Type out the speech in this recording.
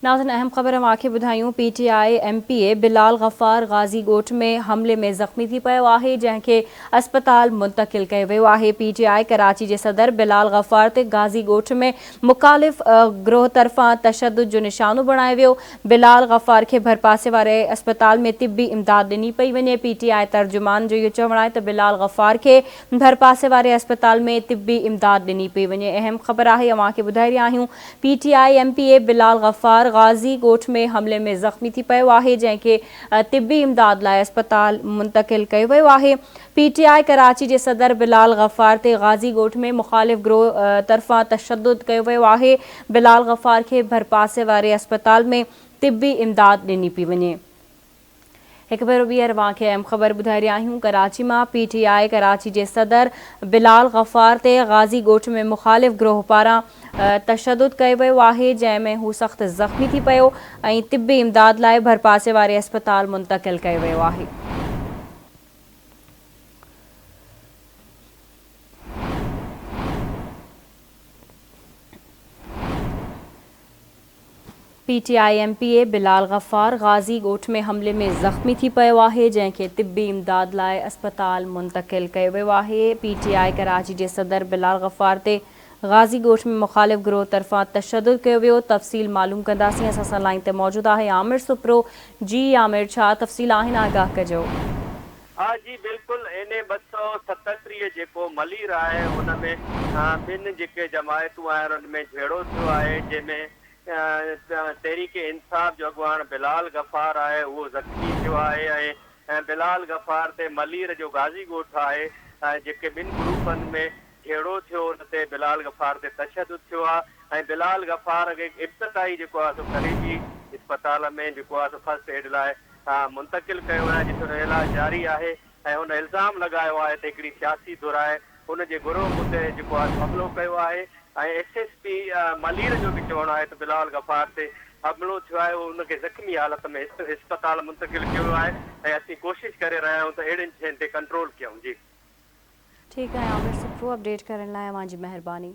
ناظرين اهم خبر اوهان کي ٻڌايون P T I M P A Bilal Ghaffar Ghazi ڳوٺ ۾ حملي ۾ زخمي ٿي پيو آهي جنهن کي اسپتال منتقل ڪيو ويو آهي پي ٽي آء ڪراچي جي صدر بلال غفار تي غازي ڳوٺ ۾ مخالف گروهه طرفان تشدد جو نشانو بڻايو ويو بلال غفار کي ڀرپاسي واري اسپتال ۾ طبي امداد ڏني پئي وڃي پي ٽي آء ترجمان جو اهو چوڻ آهي ته بلال غفار کي ڀرپاسي واري اسپتال ۾ طبي امداد ڏني پئي وڃي اهم خبر آهي اوهان کي ٻڌائي رهيا آهيون P T I M P A Bilal Ghaffar Ghazi ڳوٺ ۾ حملي ۾ زخمي ٿي پيو آهي جنهن کي طبي امداد لاء اسپتال منتقل ڪيو ويو آهي پي ٽي آء ڪراچي جي صدر بلال غفار تي غازي ڳوٺ ۾ مخالف گروهه طرفان تشدد ڪيو ويو آهي بلال غفار کي ڀرپاسي واري اسپتال ۾ طبي امداد ڏني پئي وڃي. هڪ ڀيرو ٻيهر اوهان کي اهم خبر ٻڌائي رهيا آهيون ڪراچي مان پي ٽي آء ڪراچي جي صدر بلال غفار تي غازي ڳوٺ ۾ مخالف گروهه پاران تشدد ڪيو ويو آهي جنهن ۾ هو سخت زخمي ٿي پيو ۽ طبي امداد لاء ڀرپاسي واري اسپتال منتقل ڪيو ويو آهي. P T I M P A Bilal Ghaffar Ghazi ڳوٺ ۾ حملي ۾ زخمي ٿي پيو آهي جنهن کي طبي امداد لاء اسپتال منتقل ڪيو ويو آهي پي ٽي آء ڪراچي جي صدر بلال غفار تي غازي ڳوٺ ۾ مخالف گروهه طرفان تشدد ڪيو ويو تفصيل معلوم ڪنداسين اسان سان لائين تي موجود آهي عامر سپرو جي عامر ڇا تفصيل آهن آگاهه ڪجو. ها جي بلڪل اين اي 237 جيڪو ملير آهي ان ۾ ٻن جيڪي جماعتون آهن ان ۾ جهيڙو ٿيو آهي جنهن ۾ تحريڪ انصاف جو اڳواڻ بلال غفار آهي اهو زخمي ٿيو آهي ۽ بلال غفار تي ملير جو غازي ڳوٺ آهي جيڪي ٻن گروپن ۾ جهيڙو ٿيو ان تي بلال غفار تي تشدد ٿيو آهي ۽ بلال غفار کي ابتدائي جيڪو آهي سو قريبي اسپتال ۾ جيڪو آهي سو فرسٽ ايڊ لاء منتقل ڪيو ويو آهي جتي ان جو علاج جاري آهي ۽ هن الزام لڳايو آهي ته هڪڙي سياسي ڌر آهي ان جي گروهه مون تي جيڪو آهي سو حملو ڪيو آهي ۽ ايس ايس پي ملير جو به چوڻ آهي ته بلاول غفار تي حملو ٿيو آهي ان کي زخمي حالت ۾ اسپتال منتقل ڪيو ويو آهي ۽ اسين ڪوشش ڪري رهيا آهيون ته اهڙين شين تي ڪنٽرول ڪيون جي. ٺيڪ آهي عامر سپرو اپڊيٽ ڪرڻ لاء اوهان جي مهرباني.